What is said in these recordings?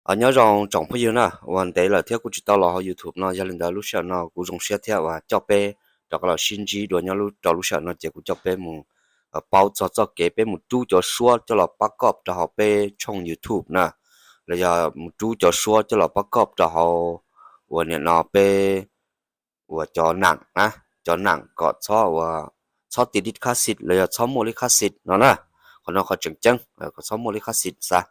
Nyob zoo tsoom phooj ywg na, uas ntev lawm thiab kuj tsis tau los hauv YouTube no, yog li ntawd lub sij hawm no kuv zoo siab thiab uas coj peb rov qab los sib ntsib dua nyob rau lub sij hawm no ces kuv coj peb mus paub txog txoj kev peb mus rub cov suab coj los pab koj rau hauv peb tshooj YouTube na, los yog mus rub cov suab coj los pab koj rau hauv uas nim no peb uas cov nam na, cov nam kom txhob uas txhob tiv lib khab xis los yog txhob muaj lib khab xis no na. Qhov no qhov tseem ceeb kom txhob muaj lib khab xis xav.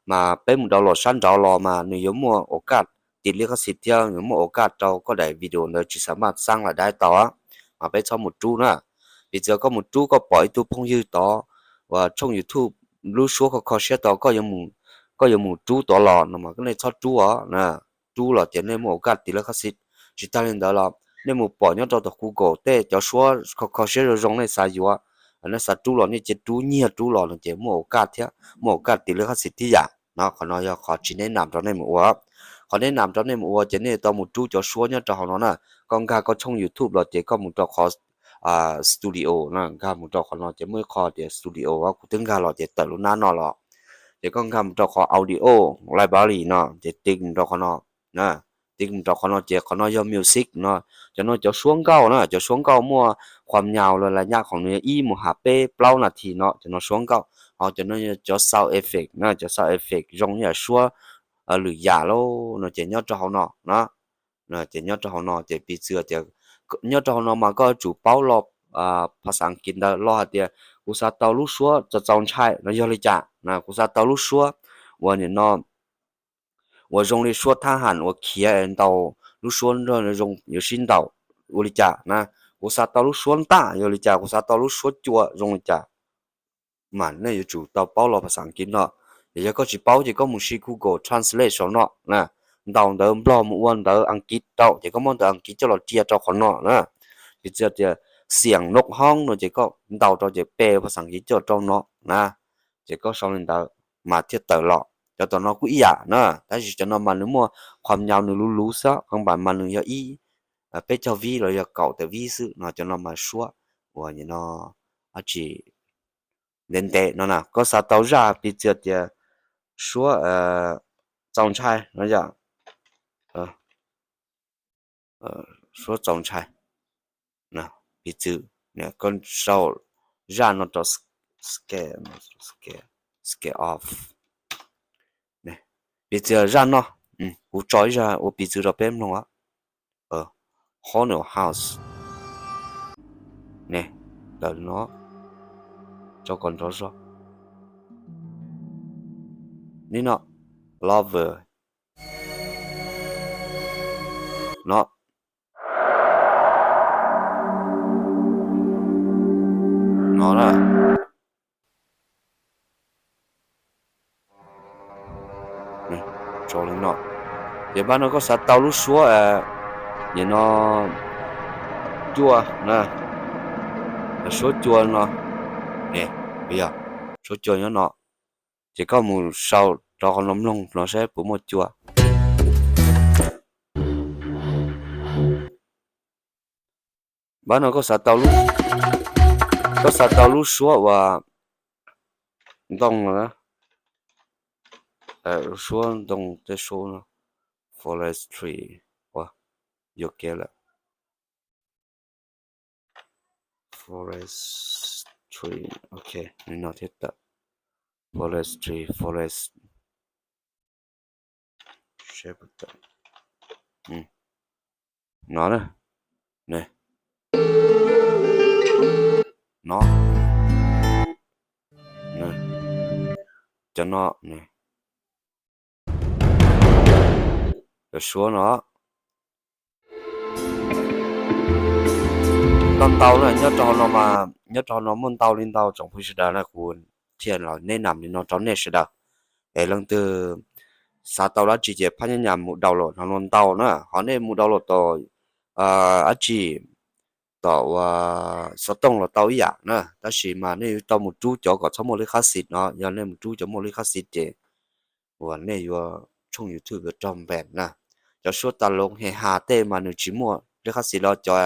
Mas peb mus download sab nraud los mas nws yuav muaj ua kaj tiv lib khab xis thiab yuav muaj ua kaj rau koj daim video ntawd tsis xav maj xaab lais dai tau. Mas peb txhob mus rub na. Piv txwv koj mus rub koj pom ib tug phooj ywg tod uas tshooj YouTube lub suab kho kho siab tod, koj yuav mus rub tod los no mas koj nej txhob rub os. Rub los ces nej muaj ua kaj tiv lib khab xis. Tsis tag li ntawd los nej mus pom nyob rau tom Google tej cov suab kho kho siab zoo zoo nej xav yuav, nej xav rub los nej cia rub nyiag rub los no ces muaj ua kaj thiab muaj ua kaj tiv lib khab xis tib yam no. Qhov no yog qhov tsis neb nam rau nej mus ua. Qhov neb nam rau nej mus ua ces nej tau mus rub cov suab nyob rau hauv no na. Koj nkag koj tshooj YouTube los ces koj mus rau qhov studio na, nkag mus rau qhov no ces muaj ib qho tias studio, kuv twb nkag los ces tawm lub nab no los. Ces koj nkag mus rau qhov audio library no ces tiv mus rau qhov no. Tiv mus rau qhov no ces qhov no yog music no. Cov no cov suab nkauj na, cov suab nkauj muaj qhuam nyas los lais nyaj khoom nws ib mus has peb plaub nas this no, cov no suab nkauj. Ho cov no yog cov sound effect na, cov sound effect zoo ib yam suab lwm yam lauj no ces nyob rau hauv no na. Ces nyob rau hauv no ces piv txwv tias nyob rau hauv no mas koj yuav tsum paub los phas xas Askiv ntawd los hais tias kuv xav tau lub suab txaus txaus ntshai no yog li cas, kuv xav tau lub suab uas nim no uas zoo li suab thab ham uas khiav ntaus lub suab zoo yuav sib ntaus ua li cas na, kuv xav tau lub suab ntaj yog li cas, kuv xav tau lub suab cua zoo li cas. Mas nej yuav tsum tau paub los phas xas Askiv no. Yog koj tsis paub ces koj mus siv Google Translate saum no na, ntaus ntawv Nplog mus ua ntawv Askiv rau ces koj muab ntawv Askiv coj los ria rau qhov no na. Piv txwv tias xiam noj hoob no ces koj ntaus rau ces pe phas xas Askiv coj rau no na, ces koj sau li ntawd mas thiaj tawm los. Cov tom no kuj ib yam na, tab sis cov no mas nws muaj qhuam nyas nws luv luv xwb, qee npam mas nws yog ib peb caug vib los yog kaum tawm vib xwb no, cov no mas suab uas nim no dab tsi ntev ntev no na. Koj xav tau zaj piv txwv tias suab txaus ntshai no yom, suab txaus ntshai. Piv txwv koj sau zaj no rau scare, scare off. Piv txwv zaj no, kuv tso ib zaj ua piv txwv rau peb mloog. Haunted house ne, ntawm no tso kom nrov zog. Nim no lover no, no na. Tso li no. Ces npaj no koj xav tau lub suab, nim no cua na, suab cua no, yog suab cua nyob no, ces koj mus sau rau qhov no mloog no saib puas muaj cua. Npaj no koj xav tau lub, koj xav tau lub suab uas ntoo no, suab ntoo tej suab no, forestry, ua, yuam kev lawm. Forestry, ok, li no thiaj tawm. Forestry, forest, no na, ne, no, cov no ne, cov suab no. Ntau ntau na, nyob rau hauv no mas, nyob rau hauv no muaj ntau li ntau tsoom phooj ywg sawv daws na, kuv thiaj los neb nam li no rau nej sawv daws. Es leej twg xav tau dab tsi ces phab nyab nyas mus download hauv no ntau na, ho nej mus download tom dab tsi, tom uas xov tooj los tau ib yam na, tab sis mas nej yuav tau mus rub cov kom txhob muaj lib khab xis no, yog nej mus rub cov muaj lib khab xis ces uas nej yuav tshooj YouTube yuav raug ban na. Cov suab tas loos hes has tej mas nws tsis muaj lib khab xis los, cov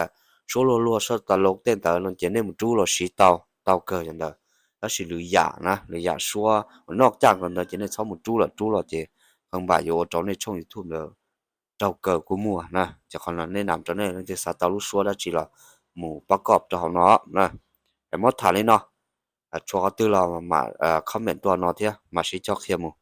suab luag luag suab tas loos tej ntawd no ces nej mus rub los siv tau, tau kawg cov ntawd. Tab sis lwm yam na, lwm yam suab uas noj caj nkaus ntawd ces nej txhob mus rub lawm, rub los ces Qee npam yuav ua rau nej tshooj YouTube ntawd raug kaw kuj muaj na. Ces qhov no nej nam rau nej leej twg xav tau lub suab dab tsi los mus pab koj rau hauv no na. Es muab tham li no, tshuav qhov twg los mam comment tuaj no thiab mam sib cog qhia mus.